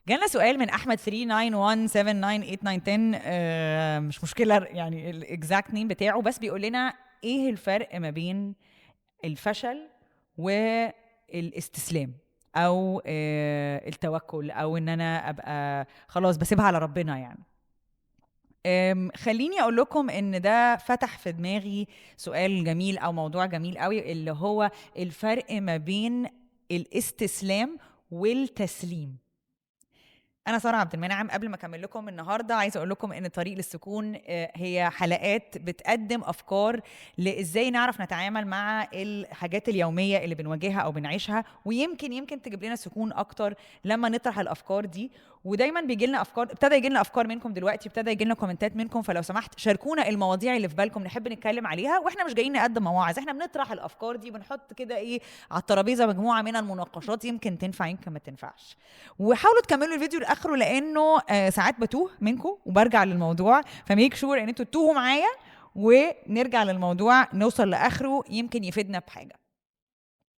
جالنا سؤال من احمد 391798910، مش مشكلة يعني ال exact name بتاعه، بس بيقول لنا ايه الفرق ما بين الفشل والاستسلام او التوكل، او ان انا ابقى خلاص بسيبها على ربنا يعني. خليني اقول لكم ان ده فتح في دماغي سؤال جميل او موضوع جميل قوي، اللي هو الفرق ما بين الاستسلام والتسليم. أنا سارة عبد المنعم. قبل ما أكمل لكم النهاردة عايزة أقول لكم إن طريق للسكون هي حلقات بتقدم أفكار لإزاي نعرف نتعامل مع الحاجات اليومية اللي بنواجهها أو بنعيشها، ويمكن تجيب لنا سكون أكتر لما نطرح الأفكار دي. ودايما بيجي لنا أفكار، ابتدى يجي لنا أفكار منكم دلوقتي، ابتدى يجي لنا كومنتات منكم، فلو سمحت شاركونا المواضيع اللي في بالكم نحب نتكلم عليها. واحنا مش جايين نقدم مواعظ، احنا بنطرح الأفكار دي، بنحط كده إيه على الترابيزة مجموعة من المناقشات، يمكن تنفع يمكن ما تنفعش. وحاولوا تكملوا الفيديو لاخره لانه ساعات بتوه منكم وبرجع للموضوع، ف make sure ان انتوا تتوهوا معايا ونرجع للموضوع نوصل لاخره، يمكن يفيدنا بحاجة.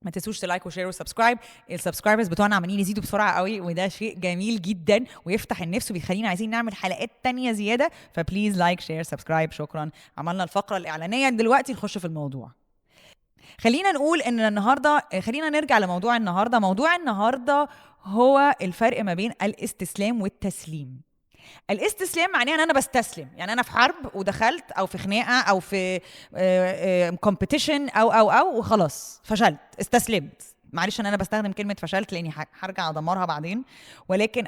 ما تنسوش ت like و share و subscribe. ال subscribers بتوعنا عمالين يزيدوا بسرعة قوي، وده شيء جميل جدا ويفتح النفس وبيخلينا عايزين نعمل حلقات تانية زيادة. ف please like share subscribe. شكرا. عملنا الفقرة الاعلانية، دلوقتي نخش في الموضوع. خلينا نقول ان النهارده، خلينا نرجع لموضوع النهارده. موضوع النهارده هو الفرق ما بين الاستسلام والتسليم. الاستسلام معناه ان انا بستسلم، يعني انا في حرب ودخلت، او في خناقه، او في competition، او او او وخلاص فشلت، استسلمت. معلش ان انا بستخدم كلمة فشلت لاني هرجع ادمرها بعدين، ولكن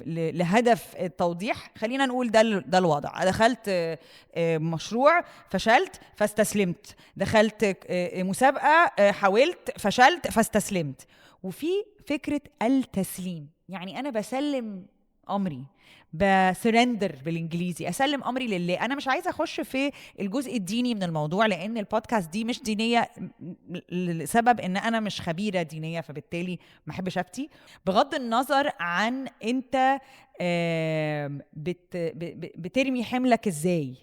لهدف التوضيح خلينا نقول ده الوضع. دخلت مشروع فشلت فاستسلمت، دخلت مسابقة حاولت فشلت فاستسلمت. وفي فكرة التسليم، يعني انا بسلم امري، ب surrender بالانجليزي، اسلم امري لله. انا مش عايزه اخش في الجزء الديني من الموضوع لان البودكاست دي مش دينية، لسبب ان انا مش خبيرة دينية، فبالتالي ما احبش افتي. بغض النظر عن انت بترمي حملك ازاي،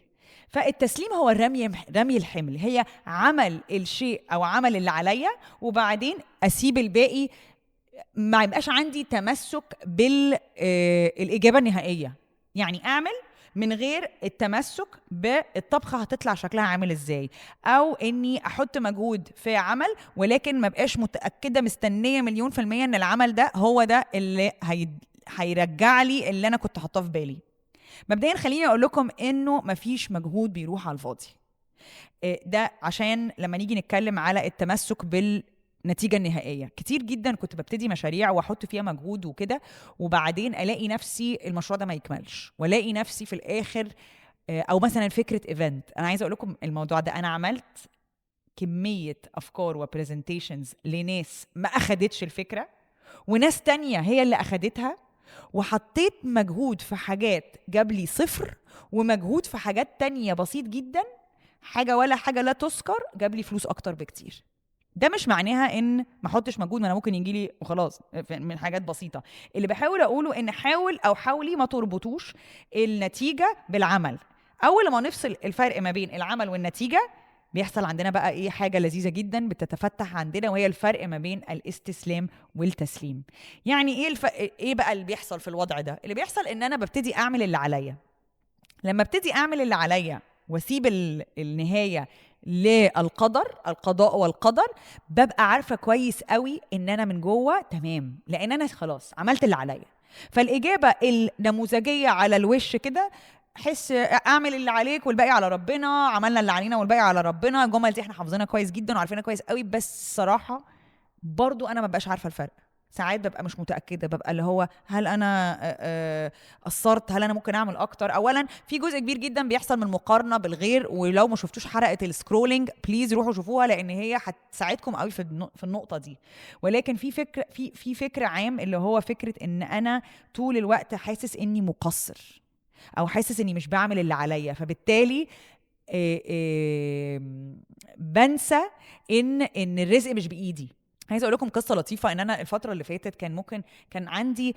فالتسليم هو رمي الحمل، هي عمل الشيء او عمل اللي عليا وبعدين اسيب الباقي، ما يبقاش عندي تمسك بالإجابة النهائية. يعني أعمل من غير التمسك بالطبخة هتطلع شكلها عامل إزاي، أو إني أحط مجهود في عمل ولكن ما بقاش متأكدة مستنية 1,000,000% إن العمل ده هو ده اللي هيرجع لي اللي أنا كنت حاطاه في بالي. مبدئيا خليني أقول لكم إنه مفيش مجهود بيروح على الفاضي، ده عشان لما نيجي نتكلم على التمسك بالنتيجة النهائية. كتير جدا كنت ببتدي مشاريع واحط فيها مجهود وكده، وبعدين الاقي نفسي المشروع ده ما يكملش، والاقي نفسي في الاخر، او مثلا فكرة event. انا عايزة اقول لكم الموضوع ده، انا عملت كمية افكار و presentations لناس ما اخدتش الفكرة، وناس تانية هي اللي اخدتها، وحطيت مجهود في حاجات جاب لي صفر، ومجهود في حاجات تانية بسيط جدا، حاجة ولا حاجة لا تذكر، جاب لي فلوس اكتر بكتير. ده مش معناها ان ما احطش مجهود، ما انا ممكن يجي لي وخلاص من حاجات بسيطة. اللي بحاول اقوله ان حاول او حاولي ما تربطوش النتيجة بالعمل. اول ما نفصل الفرق ما بين العمل والنتيجة بيحصل عندنا بقى ايه، حاجة لذيذة جدا بتتفتح عندنا، وهي الفرق ما بين الاستسلام والتسليم. يعني ايه ايه بقى اللي بيحصل في الوضع ده؟ اللي بيحصل ان انا ببتدي اعمل اللي عليا. لما ابتدي اعمل اللي عليا واسيب النهاية للقدر، القضاء والقدر، ببقى عارفة كويس قوي ان انا من جوه تمام، لان انا خلاص عملت اللي عليا. فالإجابة النموذجية على الوش كده، حس اعمل اللي عليك والباقي على ربنا، عملنا اللي علينا والباقي على ربنا. الجمل دي احنا حافظينها كويس جدا وعارفينها كويس قوي، بس صراحة برضو انا ما بقاش عارفة الفرق. ساعات ببقى مش متأكدة، ببقى اللي هو هل أنا قصرت، هل أنا ممكن أعمل أكتر. أولا في جزء كبير جدا بيحصل من مقارنة بالغير، ولو ما شفتوش حلقة ال scrolling please روحوا شوفوها لأن هي هتساعدكم قوي في النقطة دي. ولكن في فكرة، في فكرة عام اللي هو فكرة إن أنا طول الوقت حاسس إني مقصر أو حاسس إني مش بعمل اللي عليا، فبالتالي بنسى إن الرزق مش بإيدي. عايزه اقول لكم قصة لطيفة، ان انا الفترة اللي فاتت كان عندي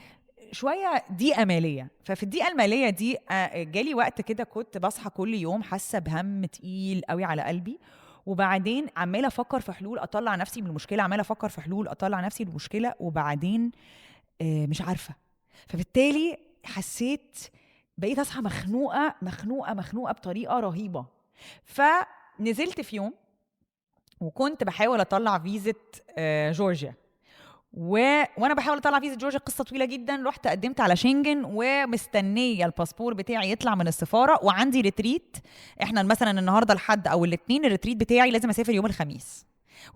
شوية ضيقه ماليه. ففي الضيقه المالية دي جالي وقت كده كنت بصحى كل يوم حاسه بهم تقيل قوي على قلبي، وبعدين عماله افكر في حلول اطلع نفسي من المشكلة، عماله افكر في حلول اطلع نفسي من المشكلة، وبعدين مش عارفه. فبالتالي حسيت بقيت اصحى مخنوقه مخنوقه مخنوقه بطريقة رهيبة. فنزلت في يوم وكنت بحاول اطلع فيزا جورجيا، وانا بحاول اطلع فيزا جورجيا قصة طويلة جدا، رحت قدمت على شنجن ومستنيه الباسبور بتاعي يطلع من السفارة، وعندي retreat. احنا مثلا النهارده الحد او الاثنين، ال retreat بتاعي لازم اسافر يوم الخميس،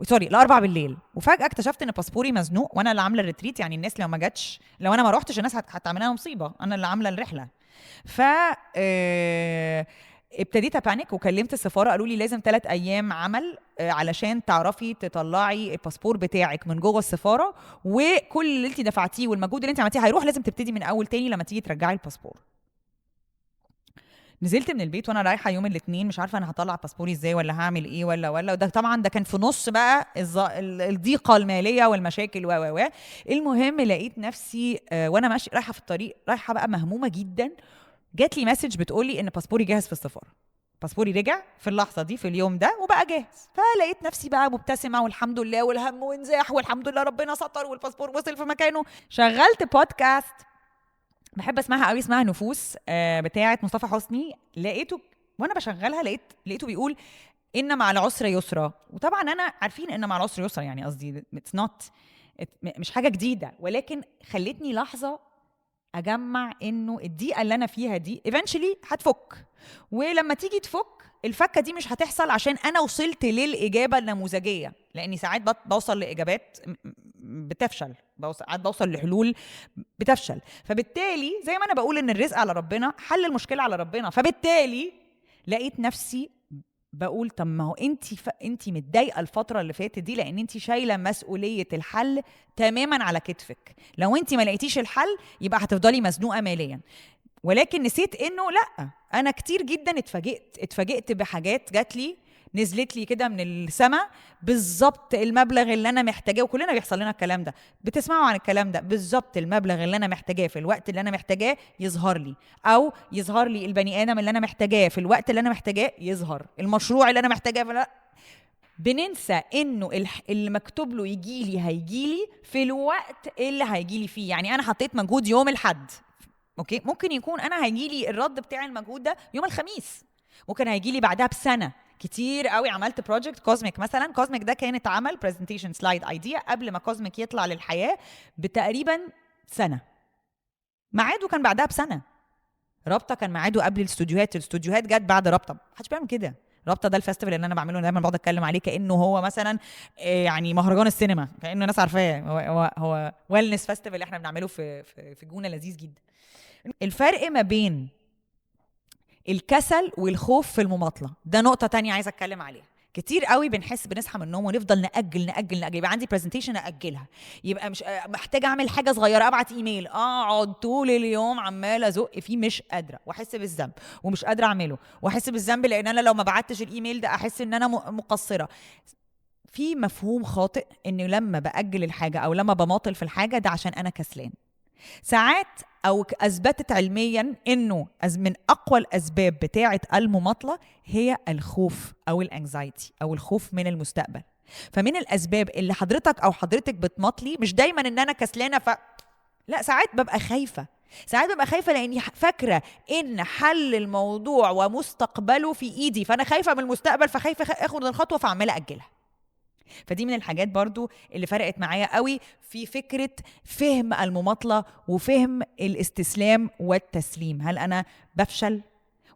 sorry الاربع بالليل. وفجاة اكتشفت ان باسبوري مزنوق وانا اللي عامله ال retreat، يعني الناس لو ما جاتش، لو انا ما روحتش الناس هتعمل لنا مصيبة، انا اللي عامله الرحلة. ف ابتديت ا panic وكلمت السفارة، قالوا لي لازم 3 ايام عمل علشان تعرفي تطلعي الباسبور بتاعك من جوه السفارة، وكل اللي انت دفعتيه والمجهود اللي انت عملتيه هيروح، لازم تبتدي من اول تاني لما تيجي ترجعي الباسبور. نزلت من البيت وانا رايحة يوم الاثنين مش عارفه انا هطلع باسبوري ازاي ولا هعمل ايه ولا ده طبعا ده كان في نص بقى الضيقه المالية والمشاكل و المهم لقيت نفسي وانا ماشية رايحة في الطريق، رايحة بقى مهمومه جدا، جات لي message بتقولي ان باسبوري جاهز في السفارة. باسبوري رجع في اللحظة دي في اليوم ده وبقى جاهز. فلقيت نفسي بقى مبتسمة والحمد لله، والهم وانزاح والحمد لله ربنا ستر والباسبور وصل في مكانه. شغلت بودكاست بحب اسمعها قوي، اسمها نفوس بتاعه مصطفى حسني. لقيته وانا بشغلها لقيته بيقول ان مع العسر يسرا، وطبعا انا عارفين ان مع العسر يسرا، يعني قصدي it's not مش حاجة جديدة، ولكن خلتني لحظة اجمع انه الضيقه اللي انا فيها دي eventually هتفك، ولما تيجي تفك الفكه دي مش هتحصل عشان انا وصلت للاجابة النموذجيه، لاني ساعات بوصل لاجابات بتفشل، ساعات بوصل لحلول بتفشل. فبالتالي زي ما انا بقول ان الرزق على ربنا، حل المشكلة على ربنا. فبالتالي لقيت نفسي بقول طب ما هو انت متضايقة الفترة اللي فاتت دي لان انت شايله مسؤولية الحل تماما على كتفك، لو انت ما لقيتيش الحل يبقى هتفضلي مزنوقه ماليا. ولكن نسيت انه لا، انا كتير جدا اتفاجئت بحاجات جات لي، نزلت لي كده من السما بالظبط المبلغ اللي انا محتاجاه، وكلنا بيحصل لنا الكلام ده، بتسمعوا عن الكلام ده، بالظبط المبلغ اللي انا محتاجاه في الوقت اللي انا محتاجاه يظهر لي، او يظهر لي البني ادم اللي انا محتاجاه في الوقت اللي انا محتاجاه يظهر، المشروع اللي انا محتاجاه. بننسى انه اللي مكتوب له يجيلي هيجيلي في الوقت اللي هيجيلي فيه. يعني انا حطيت مجهود يوم الاحد، okay، ممكن يكون انا هيجيلي الرد بتاع المجهود ده يوم الخميس، ممكن هيجيلي بعدها بسنة. كتير قوي عملت project كوزميك مثلا، كوزميك ده كانت عمل presentation slide idea قبل ما كوزميك يطلع للحياة بتقريبا سنة، ميعاده كان بعدها بسنة. رابطه كان ميعاده قبل الاستوديوهات، الاستوديوهات جت بعد رابطه. محدش بيعمل كده. رابطه ده ال festival اللي انا بعمله دايما بقعد اتكلم عليه كانه هو مثلا يعني مهرجان السينما، كانه الناس عارفاه، هو wellness festival اللي احنا بنعمله في في جونة، لذيذ جدا. الفرق ما بين الكسل والخوف في المماطله ده نقطة تانية عايزه اتكلم عليها. كتير قوي بنحس بنصحى من النوم ونفضل ناجل ناجل ناجل، يبقى عندي presentation اجلها، يبقى مش محتاجه اعمل حاجة صغيرة، ابعت ايميل، اقعد طول اليوم عماله ازق فيه، مش قادرة، واحس بالذنب ومش قادرة اعمله، واحس بالذنب لان انا لو ما بعتش الايميل ده احس ان انا مقصرة. في مفهوم خاطئ انه لما باجل الحاجة او لما بماطل في الحاجة ده عشان انا كسلان. ساعات او اثبتت علميا انه من اقوى الاسباب بتاعه المماطله هي الخوف او ال anxiety او الخوف من المستقبل. فمن الاسباب اللي حضرتك او حضرتك بتماطلي مش دايما ان انا كسلانه، لا، ساعات ببقى خايفة، ساعات ببقى خايفة لاني فاكره ان حل الموضوع ومستقبله في ايدي، فانا خايفة من المستقبل، فخايفه اخد الخطوة فعماله اجلها. فدي من الحاجات برضو اللي فرقت معايا قوي في فكرة فهم المماطلة وفهم الاستسلام والتسليم. هل أنا بفشل؟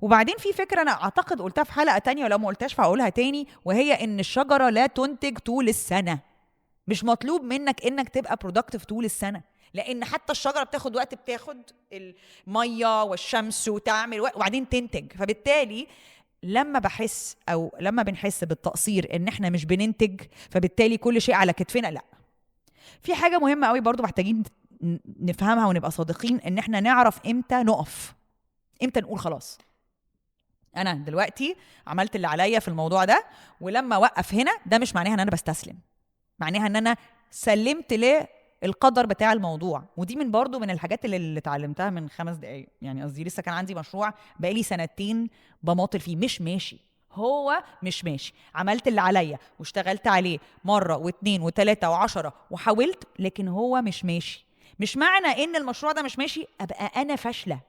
وبعدين في فكرة أنا أعتقد قلتها في حلقة تانية، ولو ما قلتهاش فهقولها تاني، وهي إن الشجرة لا تنتج طول السنة. مش مطلوب منك إنك تبقى productive طول السنة، لأن حتى الشجرة بتاخد وقت، بتاخد المية والشمس وتعمل وبعدين تنتج. فبالتالي لما بحس او لما بنحس بالتقصير ان احنا مش بننتج، فبالتالي كل شيء على كتفنا. لا، في حاجة مهمة قوي برضو محتاجين نفهمها ونبقى صادقين، ان احنا نعرف امتى نقف، امتى نقول خلاص انا دلوقتي عملت اللي عليا في الموضوع ده، ولما اوقف هنا ده مش معناها ان انا بستسلم، معناها ان انا سلمت للقدر بتاع الموضوع. ودي من برضو من الحاجات اللي اتعلمتها من 5 دقايق، يعني قصدي لسه كان عندي مشروع بقالي 2 سنين بماطل فيه، مش ماشي، هو مش ماشي، عملت اللي عليا واشتغلت عليه مرة و2 و3 و10 وحاولت، لكن هو مش ماشي. مش معنى ان المشروع ده مش ماشي ابقى انا فاشلة.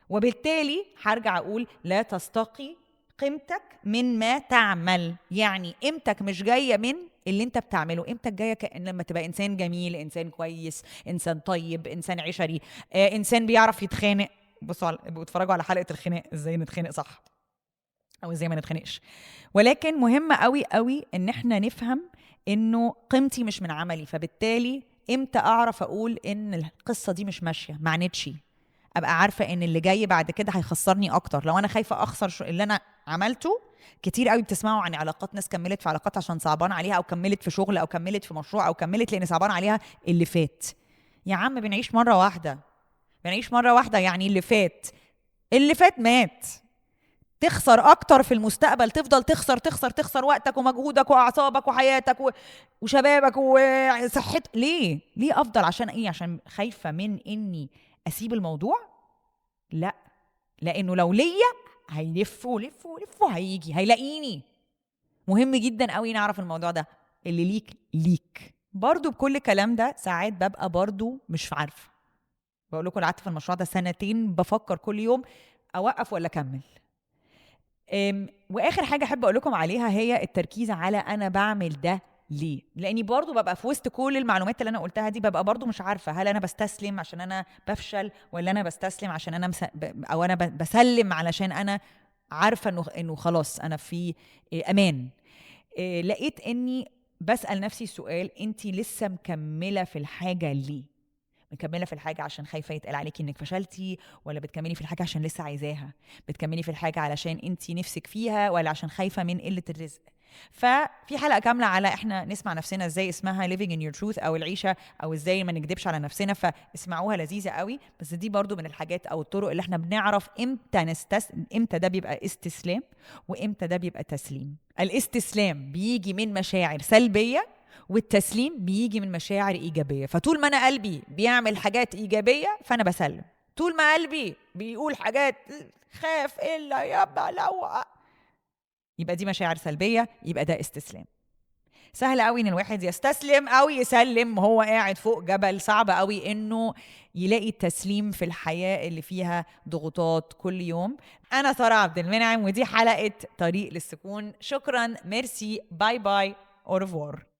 وبالتالي هرجع اقول لا تستقي قيمتك من ما تعمل. يعني قيمتك مش جاية من اللي انت بتعمله، قيمتك جاية كأن لما تبقى انسان جميل، انسان كويس، انسان طيب، انسان عشري، انسان بيعرف يتخانق. بصوا اتفرجوا على حلقة الخناق، ازاي نتخانق صح او ازاي ما نتخانقش. ولكن مهم قوي قوي ان احنا نفهم انه قيمتي مش من عملي. فبالتالي امتى اعرف اقول ان القصة دي مش ماشية، ما عانتش، ابقى عارفه ان اللي جاي بعد كده هيخسرني اكتر. لو انا خايفة اخسر اللي انا عملته، كتير قوي بتسمعوا عن علاقات ناس كملت في علاقات عشان صعبان عليها، او كملت في شغل، او كملت في مشروع، او كملت لان صعبان عليها اللي فات. يا عم بنعيش مرة واحدة، بنعيش مرة واحدة، يعني اللي فات اللي فات مات. تخسر اكتر في المستقبل، تفضل تخسر تخسر تخسر وقتك ومجهودك واعصابك وحياتك وشبابك وصحتك. ليه؟ ليه افضل؟ عشان ايه؟ عشان خايفة من اني اسيب الموضوع؟ لا، لانه لو ليا هيلف ولف ولف وهيجي هيلاقيني. مهم جدا قوي نعرف الموضوع ده، اللي ليك ليك. برضو بكل الكلام ده ساعات ببقى برضو مش عارفه. بقول لكم قعدت في المشروع ده سنتين بفكر كل يوم اوقف ولا اكمل. واخر حاجة احب اقول لكم عليها هي التركيز على انا بعمل ده ليه. لاني برضو ببقى في وسط كل المعلومات اللي انا قلتها دي ببقى برضو مش عارفه هل انا بستسلم عشان انا بفشل، ولا انا بستسلم عشان انا او انا بسلم علشان انا عارفه انه خلاص انا في امان. لقيت اني بسال نفسي السؤال، انت لسه مكملة في الحاجة ليه؟ مكملة في الحاجة عشان خايفة يتقال عليكي انك فشلتي، ولا بتكملي في الحاجة عشان لسه عايزاها؟ بتكملي في الحاجة علشان انت نفسك فيها، ولا عشان خايفة من قلة الرزق؟ ففي حلقة كاملة على احنا نسمع نفسنا ازاي، اسمها living in your truth او العيشة، او ازاي ما نكدبش على نفسنا، فاسمعوها لذيذة قوي. بس دي برضو من الحاجات او الطرق اللي احنا بنعرف امتى امتى ده بيبقى استسلام وامتى ده بيبقى تسليم. الاستسلام بيجي من مشاعر سلبية، والتسليم بيجي من مشاعر إيجابية. فطول ما أنا قلبي بيعمل حاجات إيجابية فأنا بسلم، طول ما قلبي بيقول حاجات خاف إلا يبقى لو، يبقى دي مشاعر سلبية، يبقى ده استسلام. سهل قوي إن الواحد يستسلم أو يسلم وهو قاعد فوق جبل. صعب قوي إنه يلاقي التسليم في الحياة اللي فيها ضغوطات كل يوم. أنا سارة عبد المنعم، ودي حلقة طريق للسكون. شكرا، merci، bye bye، au revoir.